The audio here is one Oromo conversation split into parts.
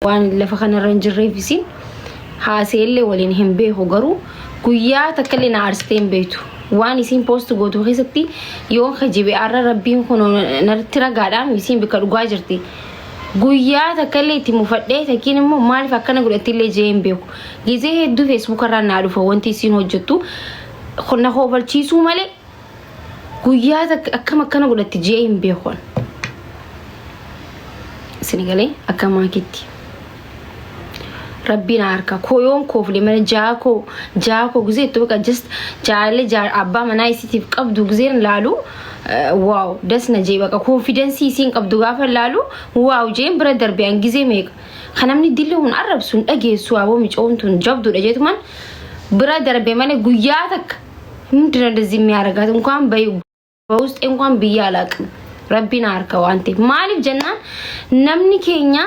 Waan lafa kanarra hin jirreef isin haaseellee waliin hin beeku garuu guyyaa takkallee na aarsitee hin beektu. Waan isiin poost gootu keessatti yoon kajibe arra rabbiin kun narratti ragaadhaan isiin bikka dhugaa jirti. Guyyaa takkallee itti mufadhee takkiin immoo maaliif akkana godhatti illee jee hin beeku. Gizee hedduu feesbuuk irraa naa dhufa wanti isiin hojjettu na kofalchiisuu malee guyyaa takka akkam akkana godhatti jee hin beeku. Isin galee akka maakitti. Rabbiin harka koo yoon koofle mana jaakoo jaakoo gizee itti baqa just jaalallee jaa abbaa manaa isiitiif qabdu gizeen laalu waaw das na jee baqa konfidensii isiin qabdu gaafa laalu waaw jeen bira darbe an gizee meeqa kan namni dilli hun arrabsu hin dhageessu aboo micoon tun jabduudha jeetuman bira darbe malee guyyaa takka ምንድን ነው እንደዚህ የሚያደርጋት? እንኳን በውስጤ እንኳን ብዬ አላውቅም። Rabbiin harka waan ta'eef maaliif jennaan namni keenya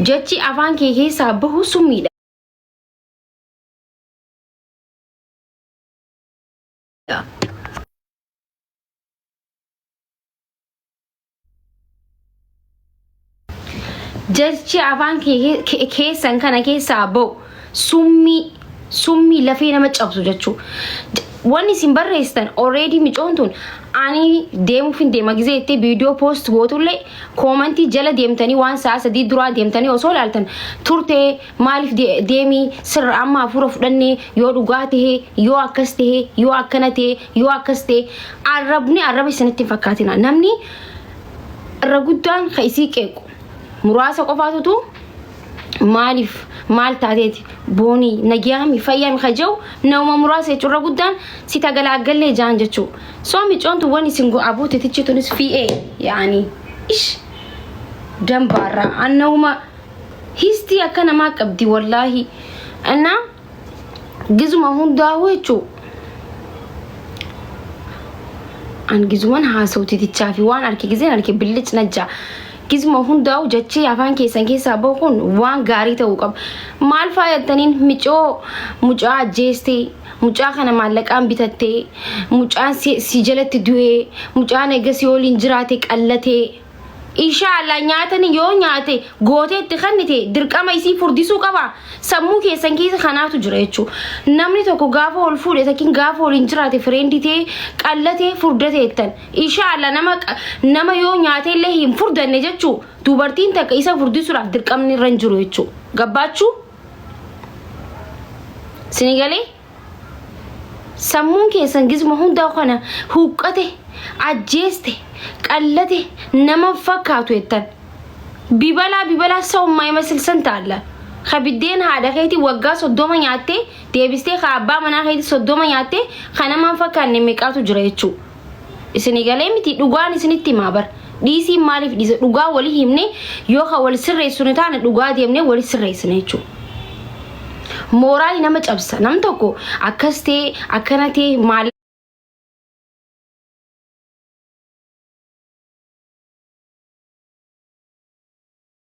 jechi afaan kee keessaa bahu summiidha. Jechi afaan kee keessan kana keessaa ba'u summii summii lafee nama cabsu jechuu. Wanni isin barreessitan already micoon tun ani deemuuf hin deema gizee jettee viidiyoo poost gootullee koomantii jala deemtanii waan sa'a sadii duraa deemtanii osoo ilaaltan turtee maaliif deemii sirra amma hafuura fudhannee yoo dhugaa tahee yoo akkas tahee yoo akkana tahee yoo akkas tahee arrabni arraba isinitti hin fakkaatina namni irra guddaan ka isii qeequ muraasa qofaatutu maaliif maal taateeti boonii nagiyaami fayyaami ka jedhu nama muraasa jechuun irra guddaan si tagalaagallee jaan jechuu soo micoontu wan isin aboo titichi tunis fi'ee yaani ish dambaarraa annawuma histii akka namaa qabdi wallaahi innaa Gizuma hundaa'uu jechuu an gizuman haasa'u titichaa fi waan arke gizeen arke billic najja gizuma hundaa'u jechee afaan keessan keessaa bahu kun waan gaarii ta'uu qaba. Maal faayattaniin micoo mucaa ajjeestee mucaa kana maallaqaan bitattee mucaan si jalatti du'ee mucaan eega si waliin jiraate qallatee Inshaa Allah nyaatani yoo nyaate gootee itti kennite dirqama isii furdisuu qaba. Sammuu keessan keessa kanaatu jira jechuudha. Namni tokko gaafa ol fuudhe takkiin gaafa waliin jiraate fireendii ta'e qallatee furdate jettan. Inshaa Allah nama nama yoo nyaate illee hin furdanne jechuu dubartiin takka isa furdisuudhaaf dirqamni irra hin jiru jechuudha. Gabbaachuu? Sini galee? Sammuun keessan gizma hundaa kana huuqqate, ajjeeste, qallate, nama hin fakkaatu jettan. Bibalaa bibalaa saw የማይመስል ስንት አለ። Ka biddeen haadha keetii waggaa 30 nyaattee deebistee ka abbaa manaa keetii 30 nyaattee ka nama hin fakkaanne meeqaatu jira jechuu. Isinii galee miti dhugaan isinitti himaa bar. Dhiisiin maaliif dhiisa dhugaa walii himne yoo ka wal sirreessinu taane dhugaa deemnee wali sirreessina jechuudha. Mooraalii nama cabsa. Nam tokko akkas ta'e akkana ta'e maal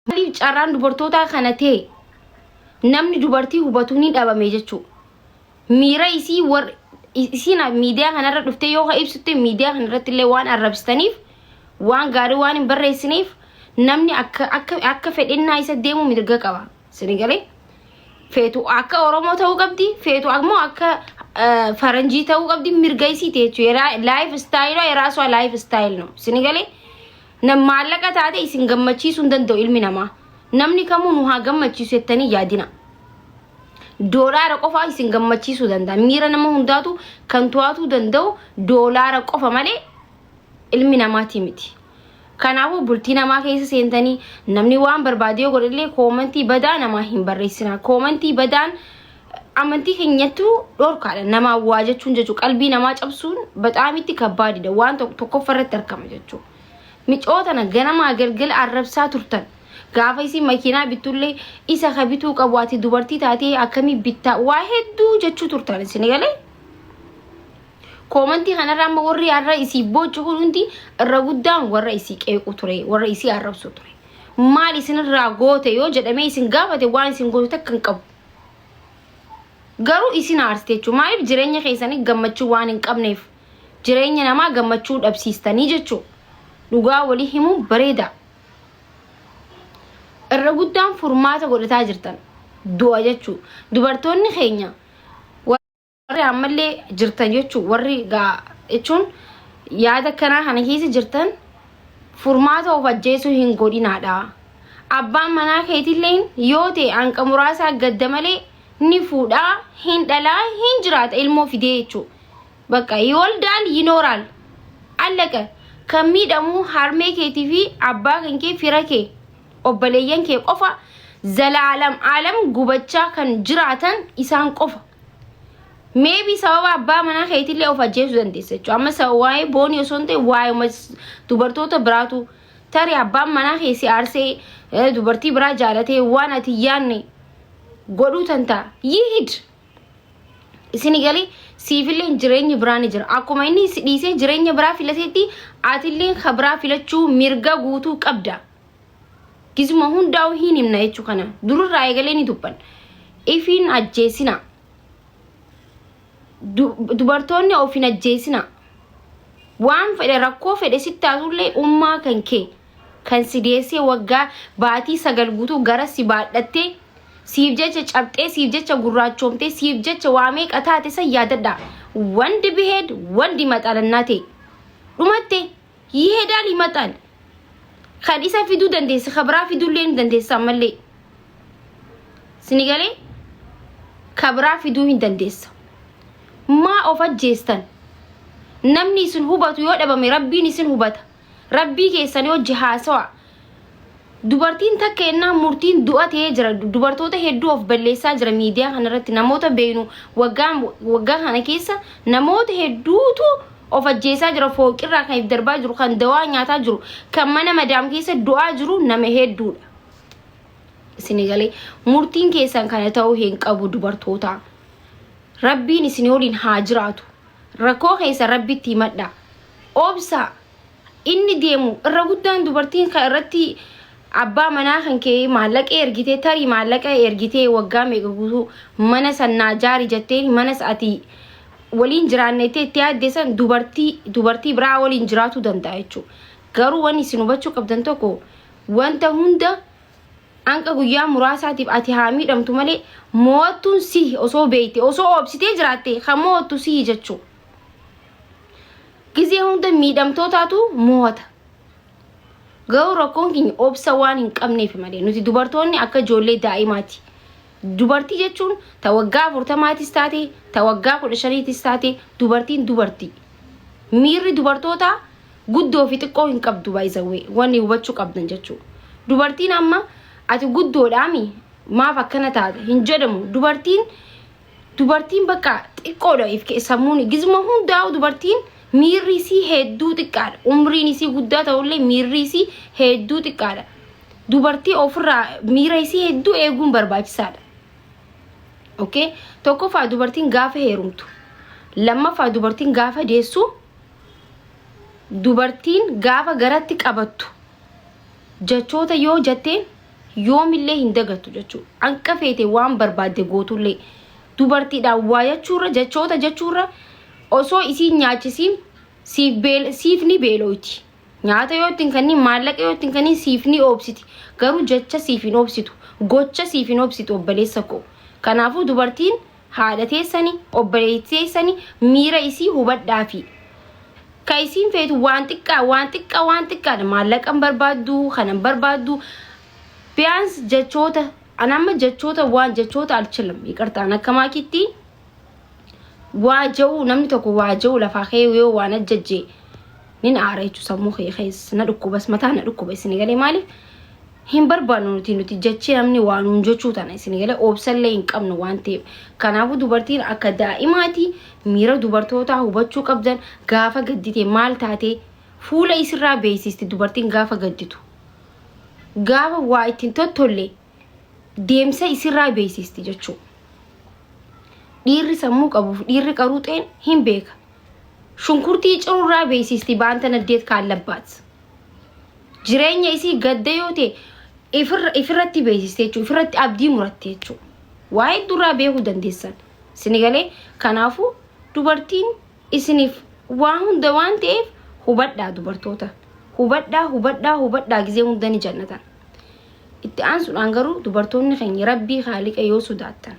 maaliif carraan dubartootaa kana ta'e namni dubartii hubatu ni dhabame jechuudha. Miira isii war isiin miidiyaa kanarra dhuftee yoo ka ibsutte miidiyaa kanarratti illee waan arrabsitaniif waan gaarii waan hin barreessineef namni akka akka akka fedhinnaa isa deemu mirga qaba. Sini galee feetu akka Oromoo ta'uu qabdi feetu ammoo akka faranjii ta'uu qabdi mirga isiiti jechuudha. Life style የራሷ life style ነው. Sini galee nam maallaqa taate isin gammachiisuu hin danda'u ilmi namaa. Namni kamuu nu haa gammachiisu jettanii yaadina. Doolaara qofa isin gammachiisuu danda'a. Miira nama hundaatu kan to'atuu danda'u doolaara qofa malee ilmi namaatii miti. Kanaafuu bultii namaa keessa seentanii namni waan barbaade yoo godhellee koomantii badaa namaa hin barreessinaa. Koomantii badaan amantii keenyattu dhorkaadha. Namaa waa jechuun jechuudha. Qalbii namaa cabsuun baxaamitti kabbaadidha. Waan tokkoffaa irratti argama jechuudha. Micoo tana ganamaa galgala arrabsaa turtan. Gaafa isin makiinaa bittullee isa ka bituu qabu ati dubartii taatee akkamii bittaa waa hedduu jechuu turtan isin galee. Koomantii kanarra amma warri har'a isii boochu kun hundi irra guddaan warra isii qeequ ture warra isii arrabsu ture. Maal isinirraa goote yoo jedhamee isin gaafate waan isin goote takka hin qabu. Garuu isin aarsite jechuudha. Maaliif jireenya keessanii gammachuu waan hin qabneef jireenya namaa gammachuu dhabsiistanii jechuudha. Dhugaa walii himuun bareeda. Irra guddaan furmaata godhataa jirtan du'a jechuu. Dubartoonni keenya warri ammallee jirtan jechuu, warri gaa jechuun yaada kanaa kana keessa jirtan, furmaata of ajjeesuu hin godhinaadha. Abbaan manaa keetillee yoo ta'e hanqa muraasaa gadda malee ni fuudhaa, hin dhalaa, hin jiraata ilmoo fidee jechuu. Bakka ይወልዳል ይኖራል አለቀ. Kan miidhamu harmee keetii fi abbaa kan kee, fira kee, obboleeyyan kee qofa. Zalaalam alam gubachaa kan jiraatan isaan qofa. Maybe sababa abbaa manaa keetillee of ajjeesuu dandeessa jechuudha. Amma waa'ee boonii osoo hin ta'in waa'ee dubartoota biraatu, tarii abbaan manaa kee si aarsee dubartii biraa jaalatee waan ati yaanne godhuu tanta'a. ይሂድ. Isin galee siifillee jireenyi biraa ni jira. Akkuma inni si dhiisee jireenya biraa filateetti, atillee ka biraa filachuu mirga guutuu qabda. Gizuma hundaa'u hin himna jechuu kana. Dururraa eegalee ni dubban. Ifiin ajjeesina. Dubartoonni of hin ajjeesina. Waan fedhe, rakkoo fedhe sitti taatullee, ummaa kan kee kan si deessee waggaa baatii 9 guutuu gara si baadhattee, siif jecha cabxee, siif jecha gurraachoomtee, siif jecha waa meeqa taate san yaadadha. ወንድ ቢሄድ ወንድ ይመጣል እናቴ dhumatte. ይሄዳል ይመጣል. Kan isa fiduu dandeessa, ka biraa fiduullee ni dandeessa. Ammallee sini galee ka biraa fiduu hin dandeessa. Maa of ajjeestan? Namni isin hubatu yoo dhabame, Rabbiin isin hubata. Rabbii keessan hojii haasawa. Dubartiin takka ennaa murtiin du'a ta'ee jira. Dubartoota hedduu of balleessaa jira miidiyaa kanarratti. Namoota beeknu waggaa waggaa kana keessa namoota hedduutu of ajjeesaa jira. Fooqirraa kan if darbaa jiru, kan dawaa nyaataa jiru, kan mana madaam keessa du'aa jiru nama hedduudha. Isin galee murtiin keessan kana ta'uu hin qabu dubartoota. Rabbiin isin waliin haa jiraatu. Rakkoo keessa Rabbitti himadha. Obsa. Inni deemu irra guddaan dubartiin kan irratti abbaa manaa kan kee maallaqa ergitee, tarii maallaqa ergitee waggaa meeqa guutuu mana sannaa jaari jettee, mana ati waliin jiraannettee itti yaadde san dubartii biraa waliin jiraatuu danda'a jechuudha. Garuu wanni isin hubachuu qabdan tokko, wanta hunda hanqa guyyaa muraasaatiif ati haa miidhamtu malee, mo'attuun si osoo beeyte, osoo obsitee jiraatte, kan mo'attu si jechuudha. Gizee hunda miidhamtootaatu mo'ata. Garuu rakkoon keenya obsa waan hin qabneef malee nuti dubartoonni akka ijoollee daa'imaati. Dubartii jechuun ta waggaa 40maatis taate, ta waggaa 15tis taate, dubartiin dubartii. Miirri dubartootaa guddoo fi xiqqoo hin qabdu, baay'isawwee wanni hubachuu qabdan jechuudha. Dubartiin amma ati guddoodhaami maaf akkana taate hin jedhamu. Dubartiin bakka xiqqoodha if sammuun gizuma hundaa'u. Dubartiin miirri isii hedduu xiqqaadha. Umriin isii guddaa ta'ullee miirri isii hedduu xiqqaadha. Dubartii ofirraa miira isii hedduu eeguun barbaachisaadha. Okay? Tokkoffaa, dubartiin gaafa heerumtu. Lammaffaa, dubartiin gaafa deessu, dubartiin gaafa garatti qabattu jechoota yoo jetteen yoomillee hin dagattu jechuudha. Hanqa feete waan barbaadde gootullee, dubartiidhaan waa jechuurra, jechoota jechuurra, osoo isiin nyaachisiin siif beel siif ni beeloyti. Nyaata yoo ittiin kennin, maallaqa yoo ittiin kennin, siif ni oobsiti. Garuu jecha siif hin oobsitu. Gocha siif hin oobsitu, obboleessa koo. Kanaafuu dubartiin haadha teessani, obboleettii teessani, miira isii hubadhaafi. Ka isiin feetu waan xiqqaa, waan xiqqaa, waan xiqqaadha. Maallaqa hin barbaaddu, kana hin barbaaddu. ቢያንስ jechoota anamma jechoota waan jechoota አልችልም ይቅርታ akka maakitti waa ja'uu, namni tokko waa ja'uu lafaa kee yoo waan ajjajje nin aara jechuu. Sammuu kee keessa na dhukkubas, mataa na dhukkuba. Isin galee maaliif hin barbaannu nuti jechee namni waa nuun jechuu tana? Isin galee obsallee hin qabnu waan ta'eef. Kanaafuu dubartiin akka daa'imaati. Miira dubartootaa hubachuu qabdan. Gaafa gaddite maal taate fuula isirraa beeksisti. Dubartiin gaafa gadditu, gaafa waa ittiin tottolle, deemsa isirraa beeksisti jechuudha. Dhiirri sammuu qabuuf dhiirri qaruuxeen hin beeka. Shunkurtii cirurraa beeksisti baanta naddeet kaallabbaat. Jireenya isii gadda yoo ta'e ifirratti beeksiste jechuudha. Ifirratti abdii muratte jechuudha. Waa hedduurraa beekuu dandeessan. Isin galee kanaafuu dubartiin isiniif waa hunda waan ta'eef hubadhaa dubartoota. Hubadhaa, hubadhaa, hubadhaa, gizee hunda ni jannatan. Itti aansuudhaan garuu dubartoonni keenya rabbii haaliqa yoo sodaattan,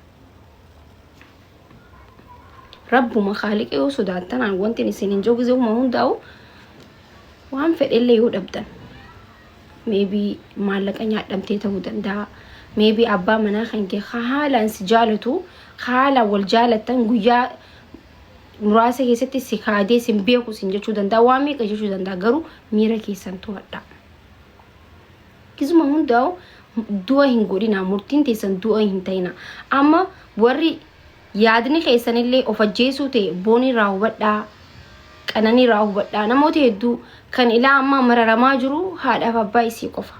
rabbuma haaliqa yoo sodaattan, an wanti isin hin jiru gisee huma hundaa'u waan fedhellee yoo dhabdan, maybe maallaqa nyaadhamtee ta'uu danda'a. Maybe abbaa manaa kan kee haalaan si jaalatu, haalaan wal jaalattan, guyyaa muraasa keessatti si kaadee sin beeku sin jechuu danda'a, waan meeqa jechuu danda'a, garuu miira keessan to'adha. Gisuma hundaa'u du'a hin godhina, murtiin teessan du'a hin ta'ina. Amma warri yaadni keessanillee of ajjeesuu ta'e, boonii irraa hubadhaa, qananii irraa hubadhaa. Namoota hedduu kan ilaa amma mararamaa jiru haadhaaf abbaa isii qofa.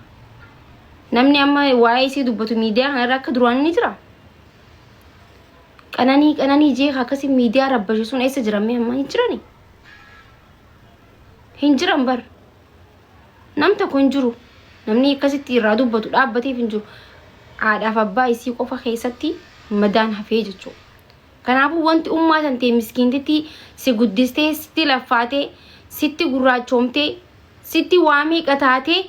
Namni amma waa'ee isii dubbatu miidiyaa kanarra akka duraan ni jira. Qananii qananii jee akkasii miidiyaa rabbashe sun eessa jiran mee amma? Hin jirani. Hin jiran bar. Nam tokko hin jiru. Namni akkasitti irraa dubbatu dhaabbateef hin jiru. Haadhaaf abbaa isii qofa keessatti madaan hafee jechuudha. Kanaafuu wanti ummaa san ta'e miskiintitti si guddistee, sitti laffaatee, sitti gurraachoomtee, sitti waa meeqa taatee,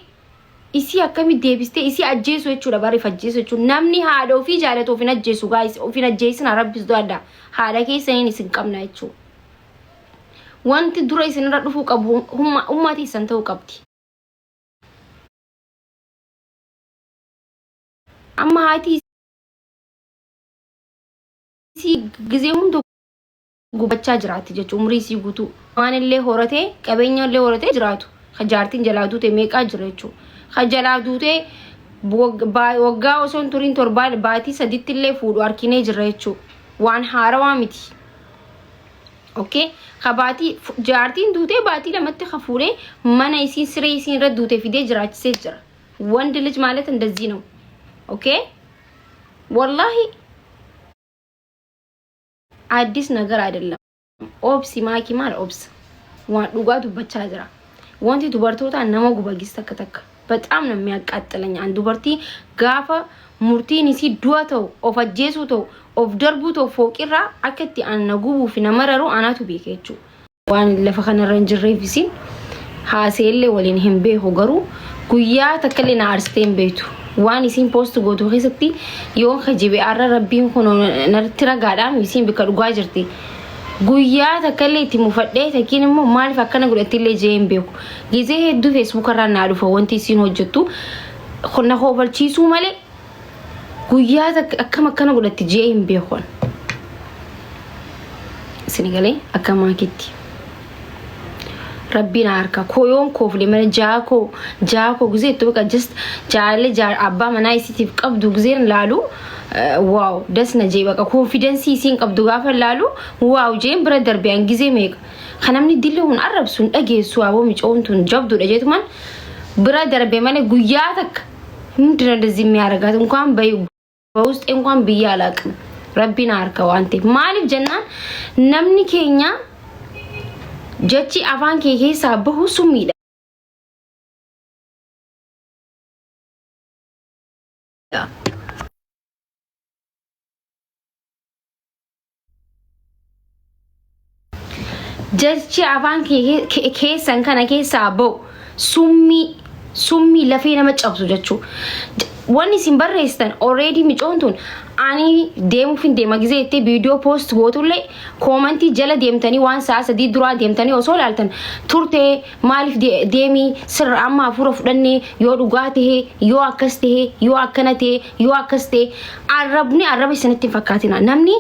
isii akkamitti deebistee isii ajjeesu jechuudha, bariif ajjeesu jechuudha. Namni haadha ofii jaalatu of hin ajjeesu, guys, of hin ajjeesina, rabbis du'adha. Haadha keessaniin isin qabna jechuudha. Wanti dura isinirra dhufuu qabu ummaa teessan ta'uu qabdi. Amma haati isii gizee hunda gubachaa jiraatti jechuudha, umrii isii guutuu. Waan illee horatee, qabeenya illee horatee jiraatu. Ka jaartiin jalaa duute meeqaa jira jechuudha. Ka jalaa duutee waggaa osoo hin turin torbaan baatii saditti illee fuudhu arkinee jirra jechuudha. Waan haarawaa miti. Okay? Ka baatii jaartiin duutee baatii lamatti ka fuudhee mana isiin siree isiin irra duute fidee jiraachisee jira. ወንድ ልጅ ማለት እንደዚህ ነው። Okay, ወላሂ አዲስ ነገር አይደለም። Obsi maaki maal obsa waan dhugaa dubbachaa jira. Wanti dubartoota nama gubagis takka takka በጣም ነው የሚያቃጥለኝ። An dubartii gaafa murtiin isii du'a ta'u, of ajjeesuu ta'u, of darbuu ta'u, fooqirraa akka itti an na gubuu fi na mararu anaatu beeka jechuudha. Waan lafa kanarra hin jirreef isin haaseellee waliin hin beeku, garuu guyyaa takkallee na aarsitee hin beektu. Waan isin post gootu keessatti yoo kajibe arra rabbiin kun narratti ragaadhaan isin bikka dhugaa jirti. Guyyaa takkallee itti mufadhee takkiin immoo maaliif akkana godhatti illee jee hin beeku. Gizee hedduu Facebook irraa naa dhufa, wanti isin hojjettu na kofalchiisuu malee guyyaa takka akkam akkana godhatti jee hin beeku. Isin galee akka maakitti. Rabbiin harka koo yoon koofle mana jaakoo jaakoo gizee itti baqa just jaalallee abbaa manaa isiitiif qabdu gizeen laalu, wow, das na jee, baqa confidence isiin qabdu gaafa laalu, wow jeen bira darbe an gizee meeqa. Kan namni dilli hun arrabsu hin dhageessu, aboo micoon tun jabduudha jeetuman bira darbe malee guyyaa takka ምንድን ነው እንደዚህ የሚያደርጋት እንኳን በውስጤ እንኳን ብዬ አላውቅም። Rabbiin harka waan ta'eef, maaliif jennaan, namni keenya jechi afaan kee keessaa bahu summiidha. Jechi afaan kee keessan kana keessaa bahu summii, summii lafee nama cabsu jechuudha. Wanni isin barreessitan already micoon tun ani deemuuf hin deema gizee jettee viidiyoo post gootullee, comment jala deemtanii waan sa'a 3 duraa deemtanii osoo ilaaltan turtee, maaliif deemii sirra amma hafuura fudhannee, yoo dhugaa tahee, yoo akkas tahee, yoo akkana tahee, yoo akkas tahee, arrabni arraba isinitti hin fakkaatina. Namni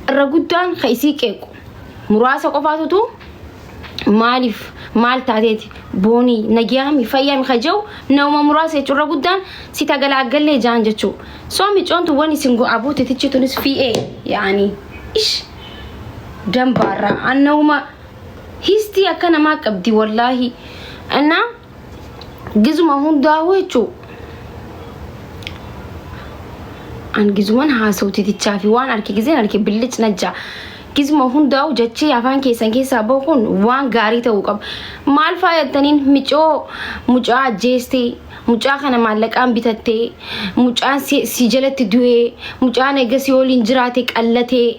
irra guddaan ka isii qeequ muraasa qofaatutu maaliif maal taateeti boonii nagiyaami fayyaami ka jedhu nama muraasa jechuudha. Irra guddaan si tagalaagallee jaan jechuudha. So micoon tun waan isin abuute tichi tunis fi'ee yaani ish dambaarraa annahuma histii akka namaa qabdi wallaahi. Innaa gizuma hundaa'u jechuudha. An gizuman haasa'u titichaa fi waan arke gizeen arke billic najja. Gizuma hundaa'u jechee afaan keessan keessaa bahu kun waan gaarii ta'uu qaba. Maal faayattaniin micoo mucaa ajjeestee, mucaa kana maallaqaan bitattee, mucaan si jalatti du'ee, mucaan eega si waliin jiraate qallatee.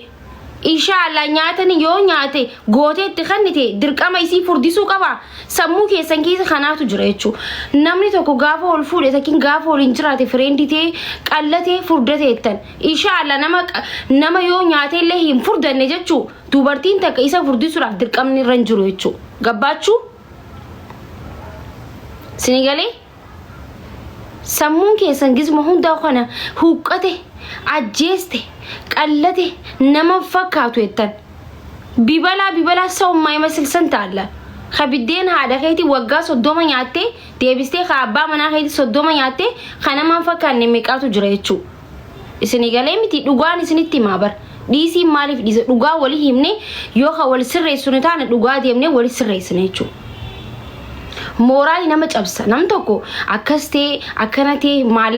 Inshaallah nyaatani yoo nyaate gootee itti kennite dirqama isii furdisuu qaba. Sammuu keessan keessa kanaatu jira jechuudha. Namni tokko gaafa ol fuudhe takkiin gaafa waliin jiraate friend ta'ee qallatee furdate jettan. Inshaallah nama yoo nyaate illee hin furdanne jechuu, dubartiin takka isa furdisuudhaaf dirqamni irra hin jiru jechuudha. Gabbaachuu? Sini galee? Sammuun keessan gizma hundaa kana huqqate, ajjeeste, qallate, nama fakkaatu jettan. Bibalaa bibalaa ሰው የማይመስል ስንት አለ። Ka biddeen haadha keetii waggaa 30 nyaattee deebistee ka abbaa manaa keetii 30 nyaattee ka nama hin fakkaanne meeqaatu jira jechuudha. Isinii galee miti? Dhugaan isinitti himaa bar. Dhiisiin maaliif dhiisa? Dhugaa walii himne yoo ka wal sirreessinu taane, dhugaa deemnee wali sirreessine jechuudha. Mooraalii nama cabsa. Nam tokko akkas ta'e, akkana ta'e maal